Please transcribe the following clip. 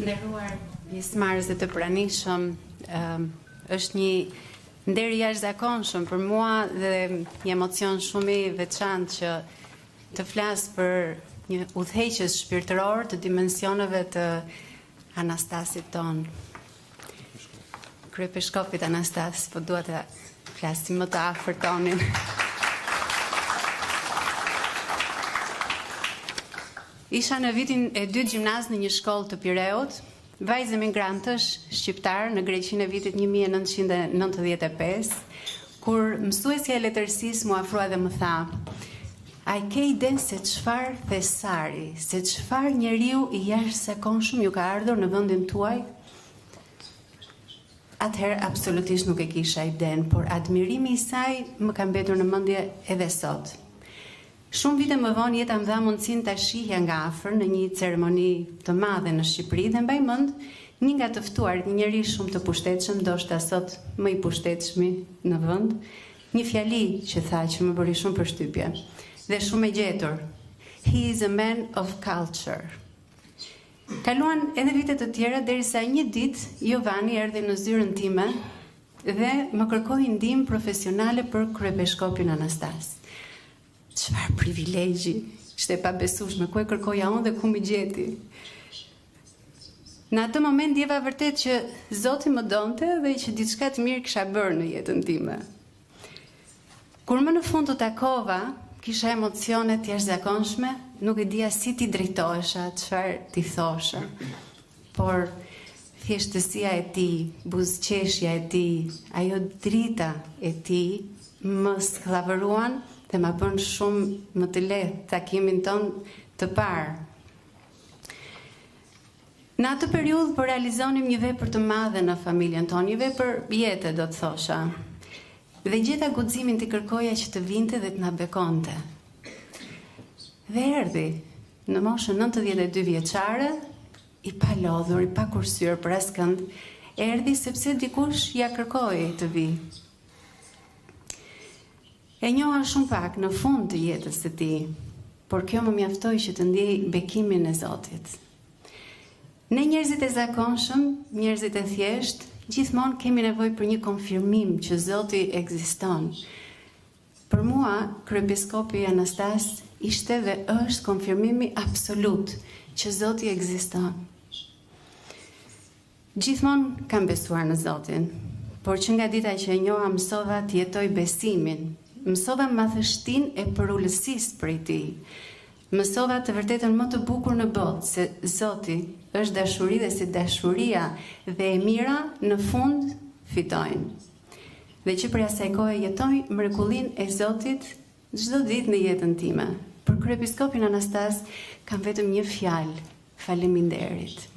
Nderuar pjesëmarrës dhe të pranishëm, është një nder i jashtëzakonshëm për mua dhe një emocion shumë i veçantë që të flas për një udhëheqës shpirtëror të dimensioneve të Anastasit tonë. Kryepeshkopit Anastas, po dua të flasim më të afër tonin. Isha në vitin e dytë gjimnaz në një shkollë të Pireut, vajzë emigrantësh shqiptarë në Greqinë e vitit 1995, kur mësuesja e letërsisë m'u afrua dhe më tha, A e ke idenë se çfarë thesari, se çfarë njeriu i jashtëzakonshëm ju ka ardhur në vendin tuaj? Atëherë absolutisht nuk e kisha idenë, por admirimi i saj më ka mbetur në mendje edhe sot. Shumë vite më vonë jeta më dha mundësinë ta shihja nga afër në një ceremoni të madhe në Shqipëri dhe mbaj mend një nga të ftuarit, një njeri shumë të pushtetshëm, ndoshta sot më i pushtetshmi në vend, një fjali që tha që më bëri shumë përshtypje dhe shumë e gjetur, He is a man of culture. Kaluan edhe vite të tjera derisa një ditë Jovani erdhi në zyrën time dhe më kërkoi ndihmë profesionale për kryepeshkopin Anastas. Çfarë privilegji! Ishte e pabesueshme, ku e kërkoja unë dhe ku më gjeti. Në atë moment ndjeva vërtet që Zoti më donte dhe që diçka të mirë kisha bërë në jetën time. Kur më në fund u takova, kisha emocione të jashtëzakonshme, nuk e dija si t'i drejtohesha, çfarë t'i thosha. Por thjeshtësia e tij, buzëqeshja e tij, ajo drita e tij më skllavëruan dhe ma bënë shumë më të lehtë takimin tonë të parë. Në atë periudhë po realizonim një vepër të madhe në familjen tonë, një vepër jete do të thosha. Dhe gjeta guximin t'i kërkoja që të vinte dhe të na bekonte. Dhe erdhi, në moshën 92 vjeçare, i palodhur, i pakursyer për askënd, erdhi sepse dikush ia kërkoi të vijë. E njoha shumë pak në fund të jetës së tij, por kjo më mjaftoi që të ndjej bekimin e Zotit. Ne njerëzit e zakonshëm, njerëzit e thjeshtë, gjithmonë kemi nevojë për një konfirmim që Zoti ekziston. Për mua, kryepiskopi Anastas ishte dhe është konfirmimi absolut që Zoti ekziston. Gjithmonë kam besuar në Zotin, por që nga dita që e njoha mësova të jetoj besimin, mësova madhështinë e përulësisë prej tij, mësova të vërtetën më të bukur në botë se Zoti është dashuri dhe se dashuria dhe e mira në fund fitojnë. Dhe që prej asaj kohe jetoj mrekullinë e Zotit çdo ditë në jetën time. Për kryepiskopin Anastas kam vetëm një fjalë, faleminderit.